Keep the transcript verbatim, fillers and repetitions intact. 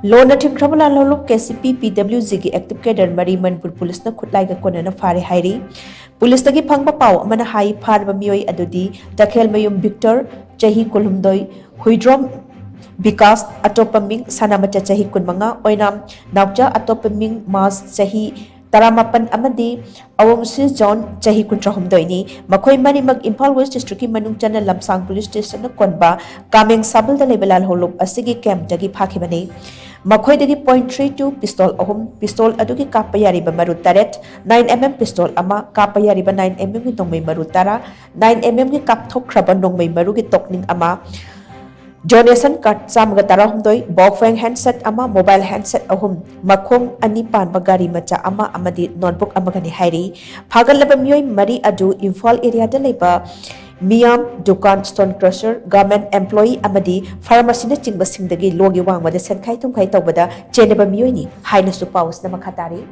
ꯂꯣꯟꯅ ꯊꯤꯡꯈ꯭ꯔꯕ ꯂꯥꯜꯍꯧꯂꯨꯞ K C ꯄꯤ ꯄꯤ W ꯖꯤꯒꯤ active cadre ꯃꯔꯤ ꯃꯅꯤꯄꯨꯔ ꯄꯨꯂꯤꯁꯅ ꯈꯨꯠꯂꯥꯏꯒ ꯀꯣꯟꯅꯅ ꯐꯥꯔꯦ ꯍꯥꯏꯔꯤ꯫ ꯄꯨꯂꯤꯁꯇꯒꯤ ꯐꯪꯕ ꯄꯥꯎ ꯑꯃꯅ ꯍꯥꯏ, ꯐꯥꯔꯕ ꯃꯤꯑꯣꯏ ꯑꯗꯨꯗꯤ ꯇꯈꯦꯜꯃꯌꯨꯝ ꯚꯤꯛꯇꯔ, ꯆꯍꯤ ꯀꯨꯟꯍꯨꯝꯗꯣꯏ, ꯍꯨꯏꯗ꯭ꯔꯣꯝ ꯕꯤꯀꯥꯁ, ꯑꯇꯣꯞꯄ ꯃꯤꯡ ꯁꯅꯥꯃꯆꯥ, ꯆꯍꯤ ꯀꯨꯟꯃꯉꯥ, ꯑꯣꯏꯅꯥꯝ ꯅꯥꯎꯆꯥ, ꯑꯇꯣꯞꯄ ꯃꯤꯡ ꯃꯥꯁ, ꯆꯍꯤ ꯇꯔꯥꯃꯥꯄꯟ, ꯑꯃꯗꯤ ꯑꯋꯣꯡꯁꯤ ꯖꯣꯟ, ꯆꯍꯤ ꯀꯨꯟꯊ꯭ꯔꯥꯍꯨꯝꯗꯣꯏꯅꯤ꯫ ꯃꯈꯣꯏ ꯃꯔꯤꯃꯛ ꯏꯝꯐꯥꯜ ꯋꯦꯁ ꯗꯤꯁꯇ꯭ꯔꯤꯛꯀꯤ ꯃꯅꯨꯡ ꯆꯟꯅ ꯂꯝꯁꯥꯡ ꯄꯨꯂꯤꯁ ꯁ꯭ꯇꯦꯁꯟꯅ ꯀꯣꯟꯕ ꯀꯥꯃꯦꯡ ꯁꯥꯕꯜꯗ ꯂꯩꯕ ꯂꯥꯜꯍꯧꯂꯨꯞ ꯑꯁꯤꯒꯤ ꯀꯦꯝꯞꯇꯒꯤ ꯐꯥꯈꯤꯕꯅꯤ꯫ ꯃꯈꯣꯏꯗꯒꯤ ꯄꯣꯏꯟ ꯊ꯭ꯔꯤ ꯇꯨ ꯄꯤꯁꯇꯣꯜ ꯑꯍꯨꯝ, ꯄꯤꯁꯇꯣꯜ ꯑꯗꯨꯒꯤ ꯀꯥꯞꯄ ꯌꯥꯔꯤꯕ ꯃꯔꯨ ꯇꯔꯦꯠ, ꯅꯥꯏꯟ ꯑꯦꯝ ꯑꯦꯝ ꯄꯤꯁꯇꯣꯜ ꯑꯃ, ꯀꯥꯞꯄ ꯌꯥꯔꯤꯕ ꯅꯥꯏꯟ ꯑꯦꯝ ꯑꯦꯝꯒꯤ ꯅꯣꯡꯃꯩ ꯃꯔꯨ ꯇꯔꯥ, ꯅꯥꯏꯟ ꯑꯦꯝ ꯑꯦꯝꯒꯤ ꯀꯥꯞꯊꯣꯛꯈ꯭ꯔꯕ ꯅꯣꯡꯃꯩ ꯃꯔꯨꯒꯤ ꯇꯣꯛꯅꯤꯡ ꯑꯃ, ꯗꯣꯅꯦꯁꯟ ꯀꯥꯔꯗ ꯆꯥꯝꯃꯒ ꯇꯔꯥꯍꯨꯝꯗꯣꯏ, ꯕꯣꯛꯐꯦꯡ ꯍꯦꯟꯁꯦꯠ ꯑꯃ, ꯃꯣꯕꯥꯏꯜ ꯍꯦꯟꯁꯦꯠ ꯑꯍꯨꯝ, ꯃꯈꯣꯡ ꯑꯅꯤ ꯄꯥꯟꯕ ꯒꯥꯔꯤ ꯃꯆꯥ ꯑꯃ ꯑꯃꯗꯤ ꯅꯣꯠꯕꯨꯛ ꯑꯃꯒꯅꯤ ꯍꯥꯏꯔꯤ꯫ ꯐꯥꯒꯠꯂꯕ ꯃꯤꯑꯣꯏ ꯃꯔꯤ ꯑꯗꯨ ꯏꯝꯐꯥꯜ ꯑꯦꯔꯤꯌꯥꯗ ꯂꯩꯕ ꯃꯤꯌꯥꯝ, ꯗꯨꯀꯥꯟ, ꯁ꯭ꯇꯣꯟ ꯀ꯭ꯔꯁꯔ, ꯒꯥꯔꯃꯦꯟ ꯑꯦꯝꯄ꯭ꯂꯣꯌꯤ ꯑꯃꯗꯤ ꯐꯥꯔꯃꯥꯁꯤꯅꯆꯤꯡꯕꯁꯤꯡꯗꯒꯤ ꯂꯣꯒꯤ ꯋꯥꯡꯃꯗ ꯁꯦꯟꯈꯥꯏ ꯊꯨꯝꯈꯥꯏ ꯇꯧꯕꯗ ꯆꯦꯟꯅꯕ ꯃꯤꯑꯣꯏꯅꯤ ꯍꯥꯏꯅꯁꯨ ꯄꯥꯎ ꯑꯁꯤꯅ ꯃꯈꯥ ꯇꯥꯔꯤ꯫